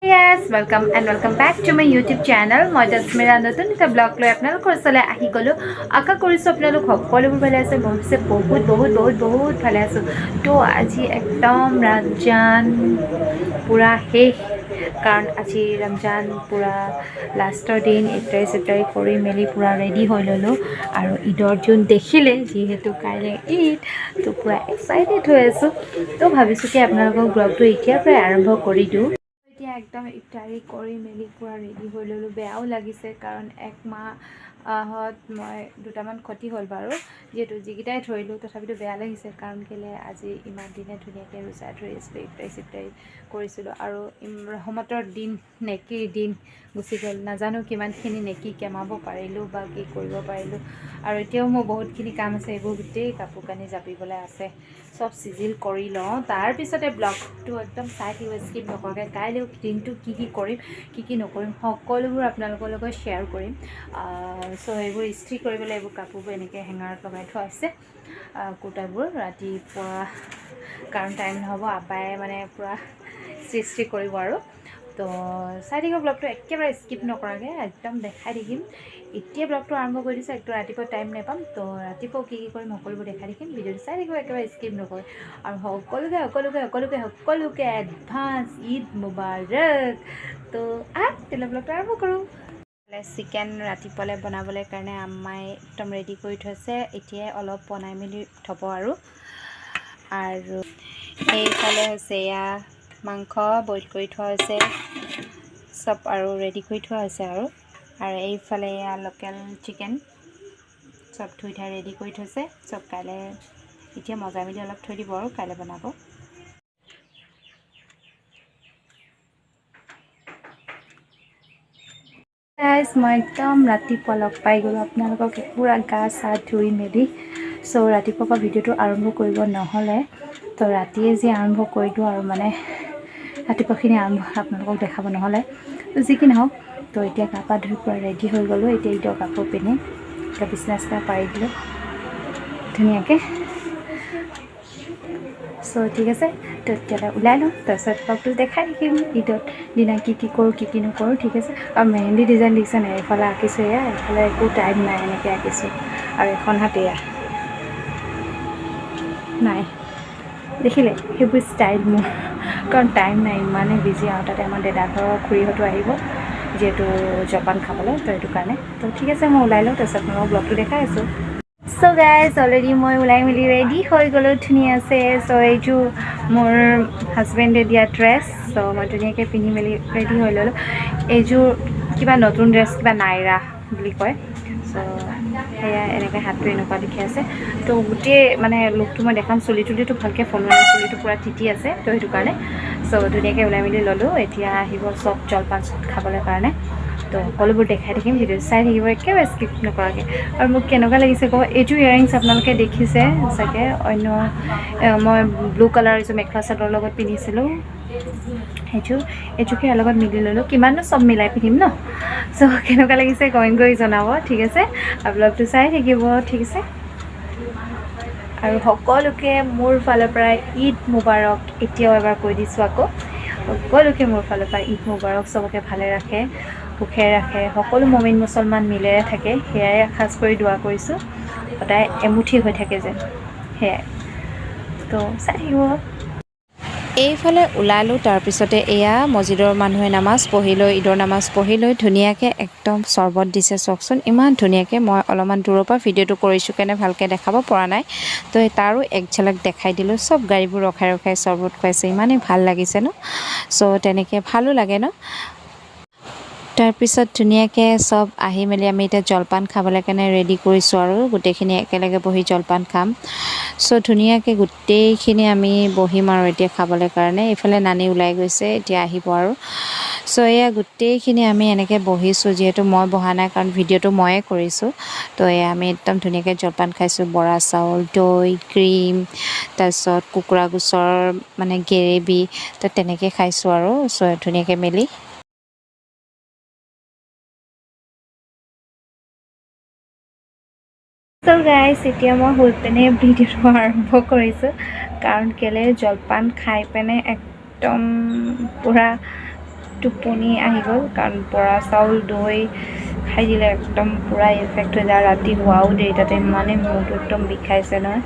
Yes, welcome and welcome back to my YouTube channel. মই জস্মিৰা, নতুন এটা ব্লগ লৈ আপোনালোকৰ ওচৰলৈ আহি গ'লোঁ। আশা কৰিছোঁ আপোনালোক সকলোবোৰ ভালে আছে। মই পিছে বহুত বহুত বহুত বহুত ভালে আছোঁ। তো আজি একদম ৰমজান পূৰা শেষ, কাৰণ আজি ৰমজান পূৰা লাষ্টৰ দিন। ইফতাৰী চিফতাৰী কৰি মেলি পূৰা ৰেডি হৈ ল'লোঁ আৰু ঈদৰ জোন দেখিলে, যিহেতু কাইলৈ ঈদ, তো পূৰা এক্সাইটেড হৈ আছোঁ। তো ভাবিছোঁ কি আপোনালোকক ব্লগটো এতিয়াৰ পৰাই আৰম্ভ কৰি দিওঁ। এতিয়া একদম ইফতাৰী কৰি মেলি পূৰা ৰেডি হৈ ল'লোঁ। বেয়াও লাগিছে, কাৰণ এক মাহত মই দুটামান ক্ষতি হ'ল বাৰু, যিহেতু যিকেইটাই ধৰিলোঁ। তথাপিতো বেয়া লাগিছে, কাৰণ কেলৈ আজি ইমান দিনে ধুনীয়াকৈ ৰোজা ধৰি আছিলোঁ, ইফতাৰী চিফতাৰী কৰিছিলোঁ আৰু ৰহমতৰ দিন, নেকিৰ দিন গুচি গ'ল। নাজানো কিমানখিনি নেকি কমাব পাৰিলোঁ বা কি কৰিব পাৰিলোঁ। আৰু এতিয়াও মোৰ বহুতখিনি কাম আছে। এইবোৰ গোটেই কাপোৰ কানি জাপিবলৈ আছে। চব চিজিল কৰি লওঁ, তাৰপিছতে ব্লগটো একদম চাই থাকিব স্কিপ নকৰাকৈ। কাইলৈও দিনটো কি কি কৰিম, কি কি নকৰিম, সকলোবোৰ আপোনালোকৰ লগত শ্বেয়াৰ কৰিম। চ' এইবোৰ ইস্ত্ৰি কৰিবলৈ এইবোৰ কাপোৰবোৰ এনেকৈ হেঙাৰত লগাই থোৱা আছে। কুৰ্তাবোৰ ৰাতিপুৱা, কাৰণ টাইম নহ'ব, আব্বাই মানে পূৰা ইস্ত্ৰি ইস্ত্ৰি কৰিব আৰু। তো চাই থাকিব ব্লগটো একেবাৰে স্কিপ নকৰাকৈ, একদম দেখাই থাকিম। এতিয়া ব্লগটো আৰম্ভ কৰি দিছোঁ, একদম ৰাতিপুৱা টাইম নাপাম। তো ৰাতিপুৱা কি কি কৰিম সকলোবোৰ দেখাই থাকিম। ভিডিঅ'টো চাই থাকিব একেবাৰে স্কিপ নকৰে। আৰু সকলোকে সকলোকে সকলোকে সকলোকে এডভান্স ঈদ মুবাৰক। তো আহ তেতিয়াহ'লে ব্লগটো আৰম্ভ কৰোঁ। চিকেন ৰাতিপুৱালৈ বনাবলৈ কাৰণে আম্মাই একদম ৰেডি কৰি থৈছে। এতিয়াই অলপ বনাই মেলি থ'ব আৰু। আৰু এইফালে হৈছে এয়া মাংস বইল কৰি থোৱা হৈছে চব আৰু ৰেডি কৰি থোৱা হৈছে আৰু। আৰু এইফালে এয়া লোকেল চিকেন চব ধুই ধাই ৰেডি কৰি থৈছে চব। কাইলৈ এতিয়া মজাই মেলি অলপ থৈ দিব আৰু কাইলৈ বনাব। গাইজ, মই একদম ৰাতিপুৱা লগ পাই গ'লোঁ আপোনালোকক, পূৰা গা চা ধুই মেলি। চ' ৰাতিপুৱাৰ পৰা ভিডিঅ'টো আৰম্ভ কৰিব নহ'লে, তো ৰাতিয়ে যি আৰম্ভ কৰি দিওঁ আৰু, মানে ৰাতিপুৱাখিনি আৰম্ভ আপোনালোকক দেখাব নহ'লে। তো যি কি নহওক, তো এতিয়া গা পা ধুই পূৰা ৰেডি হৈ গ'লোঁ। এতিয়া ঈদৰ কাপোৰ পিন্ধি এতিয়া বিচনা চিচনা পাৰি দিলোঁ ধুনীয়াকৈ। চ' ঠিক আছে, তো তেতিয়াহ'লে ওলাই লওঁ, তাৰপিছত ব্লগটো দেখাই থাকিম ঈদত দিনা কি কি কৰোঁ, কি কি নকৰোঁ। ঠিক আছে। আৰু মেহেন্দি ডিজাইন দেখিছে নাই? এইফালে আঁকিছোঁ এয়া, এইফালে একো টাইম নাই, এনেকৈ আঁকিছোঁ। আৰু এখন হাত এয়া নাই, দেখিলে সেইবোৰ ষ্টাইল মোৰ, কাৰণ টাইম নাই, ইমানেই বিজি। আৰু তাতে আমাৰ দাদা ঘৰৰ খুৰীহঁতো আহিব যিহেতু জলপান খাবলৈ, তো সেইটো কাৰণে। তো ঠিক আছে, মই ওলাই লওঁ, তাৰপিছত মই ব্লগটো দেখাই আছোঁ। চ' গাইজ, অলৰেডি মই ওলাই মেলি ৰেডি হৈ গ'লোঁ ধুনীয়াছে। চ' এইটো মোৰ হাজবেণ্ডে দিয়া ড্ৰেছ। চ' মই ধুনীয়াকৈ পিন্ধি মেলি ৰেডি হৈ ল'লোঁ। এইযোৰ কিবা নতুন ড্ৰেছ, কিবা নাইৰা বুলি কয়। চ' সেয়া এনেকৈ হাতটো এনেকুৱা দেখি আছে। তো গোটেই মানে লুকটো মই দেখাম। চুলি তুলিটো ভালকৈ ফনোৱা নাই, চুলিটো পূৰা তিতি আছে, তো সেইটো কাৰণে। চ' ধুনীয়াকৈ ওলাই মেলি ল'লোঁ। এতিয়া আহিব চব জলপান খাবলৈ কাৰণে। তো সকলোবোৰ দেখাই থাকিম, ভিডিঅ' চাই থাকিব একেবাৰে স্কিপ নকৰাকৈ। আৰু মোক কেনেকুৱা লাগিছে ক'ব। এইটো ইয়েৰিংছ আপোনালোকে দেখিছে চাগে অন্য, মই ব্লু কালাৰ এইযোৰ মেখেলা চাদৰৰ লগত পিন্ধিছিলোঁ। সেইযোৰ এইযোৰকে ইয়াৰ লগত মিলি ল'লোঁ। কিমাননো চব মিলাই পিন্ধিম ন? চ' কেনেকুৱা লাগিছে কমেণ্ট কৰি জনাব, ঠিক আছে? আৰু ব্লগটো চাই থাকিব, ঠিক আছে? আৰু সকলোকে মোৰ ফালৰ পৰা ঈদ মুবাৰক। এতিয়াও এবাৰ কৈ দিছোঁ আকৌ, সকলোকে মোৰ ফালৰ পৰা ঈদ মুবাৰক। চবকে ভালে ৰাখে, সুখে ৰাখে, সকলো মমিন মুছলমান মিলেৰে থাকে, সেয়াই আশা কৰি দোৱা কৰিছোঁ। সদায় এমুঠি হৈ থাকে যেন, সেয়াই। তো চাই থাকিব। এইফালে ওলালোঁ। তাৰপিছতে এয়া মছজিদৰ মানুহে নামাজ পঢ়ি লৈ, ঈদৰ নামাজ পঢ়ি লৈ ধুনীয়াকৈ একদম চৰ্বত দিছে। চাওকচোন ইমান ধুনীয়াকৈ। মই অলপমান দূৰৰ পৰা ভিডিঅ'টো কৰিছোঁ কাৰণে ভালকৈ দেখাব পৰা নাই। তো তাৰো এক ঝলক দেখাই দিলোঁ। চব গাড়ীবোৰ ৰখাই ৰখাই চৰ্বত খুৱাইছে, ইমানেই ভাল লাগিছে ন? চ' তেনেকৈ ভালো লাগে ন? তাৰপিছত ধুনীয়াকৈ চব আহি মেলি আমি এতিয়া জলপান খাবলৈ কাৰণে ৰেডি কৰিছোঁ আৰু গোটেইখিনি একেলগে বহি জলপান খাম। চ' ধুনীয়াকৈ গোটেইখিনি আমি বহিম আৰু এতিয়া খাবলৈ কাৰণে। এইফালে নানী ওলাই গৈছে, এতিয়া আহিব আৰু। চ' এয়া গোটেইখিনি আমি এনেকৈ বহিছোঁ, যিহেতু মই বহা নাই, কাৰণ ভিডিঅ'টো ময়ে কৰিছোঁ। তো এয়া আমি একদম ধুনীয়াকৈ জলপান খাইছোঁ। বৰা চাউল, দৈ, ক্ৰীম, তাৰপিছত কুকুৰা গোচৰ মানে গ্ৰেভি, তো তেনেকৈ খাইছোঁ আৰু। চ' ধুনীয়াকৈ মেলি। চ' গাইজ, এতিয়া মই শুই পিনে ভিডিঅ'টো আৰম্ভ কৰিছোঁ, কাৰণ কেলৈ জলপান খাই পিনে একদম পূৰা টোপনি আহি গ'ল, কাৰণ বৰা চাউল দৈ খাই দিলে একদম পূৰা ইফেক্ট হৈ যায়। ৰাতি শোৱাও দেৰি, তাতে ইমানেই মূৰটো একদম বিষাইছে নহয়।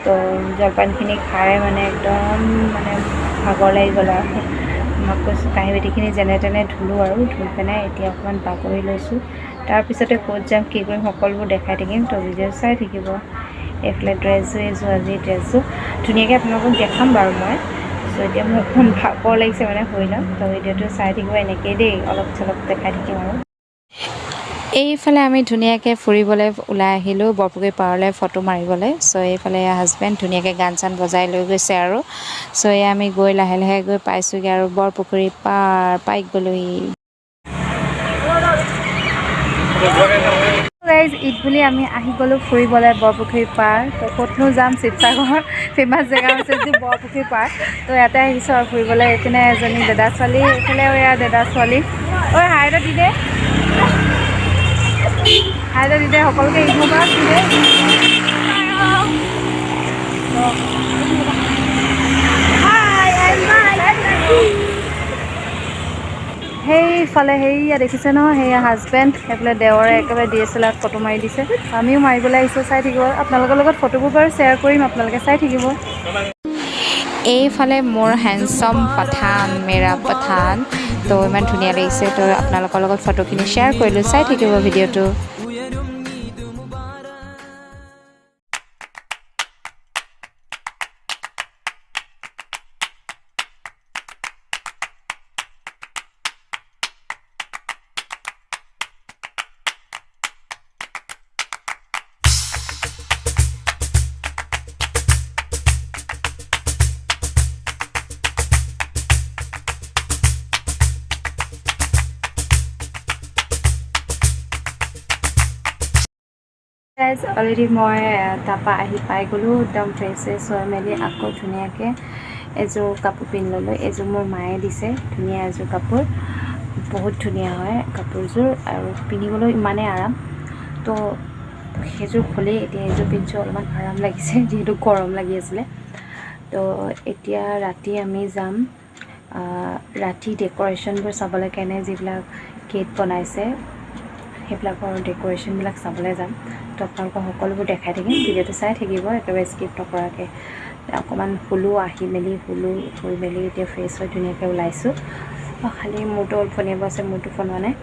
তো জলপানখিনি খাই মানে একদম মানে ভাগৰ লাগি গ'ল আৰু। মাক কৈছোঁ কাঁহী বাতিখিনি যেনে তেনে ধুলোঁ আৰু ধুই পেলাই এতিয়া অকণমান বাগৰি লৈছোঁ। তাৰপিছতে ক'ত যাম কি কৰিম সকলোবোৰ দেখাই থাকিম, তো ভিডিঅ' চাই থাকিব। এইফালে ড্ৰেছযোৰ এইযোৰ আজি ড্ৰেছযোৰ ধুনীয়াকৈ আপোনালোকক দেখাম বাৰু মই। চ' এতিয়া মোৰ অকণমান ভাগৰ লাগিছে, মানে শুই ল'ম। তো ভিডিঅ'টো চাই থাকিব এনেকেই দেই, অলপ চলপ দেখাই থাকিম আৰু। এইফালে আমি ধুনীয়াকৈ ফুৰিবলৈ ওলাই আহিলোঁ বৰপুখুৰী পাৰলৈ ফটো মাৰিবলৈ। চ' এইফালে হাজবেণ্ড ধুনীয়াকৈ গান চান বজাই লৈ গৈছে আৰু। চ' এয়া আমি গৈ লাহে লাহে গৈ পাইছোঁগৈ আৰু বৰপুখুৰী পাৰ পাই গ'লোহি। গাইজ, ঈদ বুলি আমি আহি গ'লোঁ ফুৰিবলৈ বৰপুখুৰী পাৰ। তো ক'তনো যাম, শিৱসাগৰ ফেমাছ জেগা হৈছে যি বৰপুখুৰী পাৰ। তো ইয়াতে আহিছোঁ আৰু ফুৰিবলৈ। এইপিনে এজনী দাদা ছোৱালী, এইফালে এয়া দাদা ছোৱালী। ঐ হাই এটা দি দে, হাই এটা দি দে সকলোকে, ঈদ মুবাৰক দি দে। সেইফালে সেইয়া দেখিছে নহয়, সেয়া হাজবেণ্ড, সেইফালে দেৱৰে একেবাৰে DSLR photo মাৰি দিছে। আমিও মাৰিবলৈ আহিছোঁ, চাই থাকিব। আপোনালোকৰ লগত ফটোবোৰ বাৰু শ্বেয়াৰ কৰিম, আপোনালোকে চাই থাকিব। এইফালে মোৰ হেণ্ডচম পাঠান, মেৰা পাঠান, তো ইমান ধুনীয়া লাগিছে। তো আপোনালোকৰ লগত ফটোখিনি শ্বেয়াৰ কৰিলোঁ, চাই থাকিব ভিডিঅ'টো। গাইজ, অলৰেডি মই তাৰপৰা আহি পাই গ'লোঁ, একদম ফ্ৰেছ চেছ হৈ মেলি আকৌ ধুনীয়াকৈ এযোৰ কাপোৰ পিন্ধি ল'লোঁ। এযোৰ মোৰ মায়ে দিছে, ধুনীয়া এযোৰ কাপোৰ, বহুত ধুনীয়া হয় কাপোৰযোৰ আৰু পিন্ধিবলৈ ইমানেই আৰাম। তো সেইযোৰ খুলি এতিয়া এইযোৰ পিন্ধিছোঁ, অলপমান আৰাম লাগিছে যিহেতু গৰম লাগি আছিলে। তো এতিয়া ৰাতি আমি যাম ৰাতি ডেক'ৰেশ্যনবোৰ চাবলৈ কাৰণে, যিবিলাক গেট বনাইছে সেইবিলাকৰ ডেক'ৰেশ্যনবিলাক চাবলৈ যাম। তো আপোনালোকক সকলোবোৰ দেখাই থাকিম, ভিডিঅ'টো চাই থাকিব একেবাৰে স্কিপ নকৰাকৈ। অকণমান শুলোঁ, আহি মেলি শুলোঁ, শুই মেলি এতিয়া ফ্ৰেছ হৈ ধুনীয়াকৈ ওলাইছোঁ। খালি মূৰটো অলপ ফণিয়াব আছে, মূৰটো ফণোৱা নাই।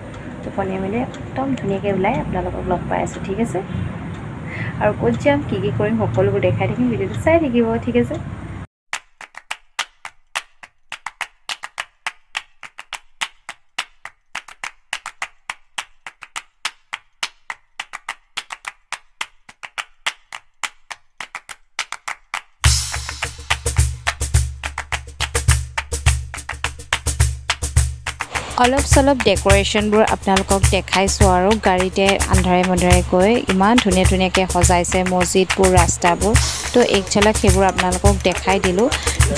তো ফণিয়াই মেলি একদম ধুনীয়াকৈ ওলাই আপোনালোকক লগ পাই আছোঁ, ঠিক আছে। আৰু ক'ত যাম কি কি কৰিম সকলোবোৰ দেখাই থাকিম, ভিডিঅ'টো চাই থাকিব, ঠিক আছে। অলপ চলপ ডেক'ৰেশ্যনবোৰ আপোনালোকক দেখাইছোঁ আৰু গাড়ীতে আন্ধাৰে মুন্ধাৰে গৈ ইমান ধুনীয়া ধুনীয়াকৈ সজাইছে মছজিদবোৰ, ৰাস্তাবোৰ। তো এক ঝলক সেইবোৰ আপোনালোকক দেখাই দিলোঁ।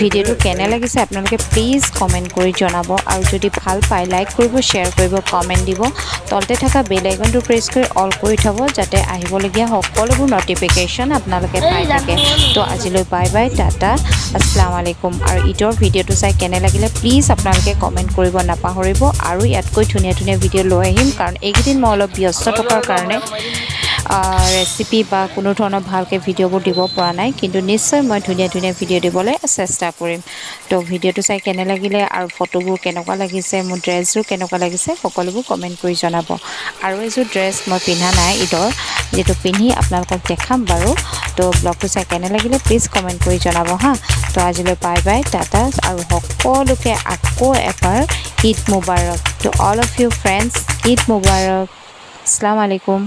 ভিডিঅ'টো কেনে লাগিছে আপোনালোকে প্লিজ কমেণ্ট কৰি জনাব, আৰু যদি ভাল পায় লাইক কৰিব, শ্বেয়াৰ কৰিব, কমেণ্ট দিব। তলতে থকা বেল আইকনটো প্ৰেছ কৰি অল কৰি থ'ব, যাতে আহিবলগীয়া সকলোবোৰ ন'টিফিকেশ্যন আপোনালোকে পাই থাকে। তো আজিলৈ বাই বাই, টাটা, আসসালামু আলাইকুম। আৰু ঈদৰ ভিডিঅ'টো চাই কেনে লাগিলে প্লিজ আপোনালোকে কমেণ্ট কৰিব নাপাহৰিব। আৰু ইয়াতকৈ ধুনীয়া ধুনীয়া ভিডিঅ' লৈ আহিম, কাৰণ এইকেইদিন মই অলপ ব্যস্ত থকাৰ কাৰণে ৰেচিপি বা কোনো ধৰণৰ ভালকৈ ভিডিঅ'বোৰ দিব পৰা নাই, কিন্তু নিশ্চয় মই ধুনীয়া ধুনীয়া ভিডিঅ' দিবলৈ চেষ্টা কৰিম। তো ভিডিঅ'টো চাই কেনে লাগিলে আৰু ফটোবোৰ কেনেকুৱা লাগিছে, মোৰ ড্ৰেছযোৰ কেনেকুৱা লাগিছে সকলোবোৰ কমেণ্ট কৰি জনাব। আৰু এযোৰ ড্ৰেছ মই পিন্ধা নাই ঈদৰ, যিটো পিন্ধি আপোনালোকক দেখাম বাৰু। তো ব্লগটো চাই কেনে লাগিলে প্লিজ কমেণ্ট কৰি জনাব হা। তো আজিলৈ বাই বাই, টাটা, আৰু সকলোকে আকৌ এবাৰ Eid মুবাৰক to all of you friends, Eid Mubarak, আসসালামু আলাইকুম।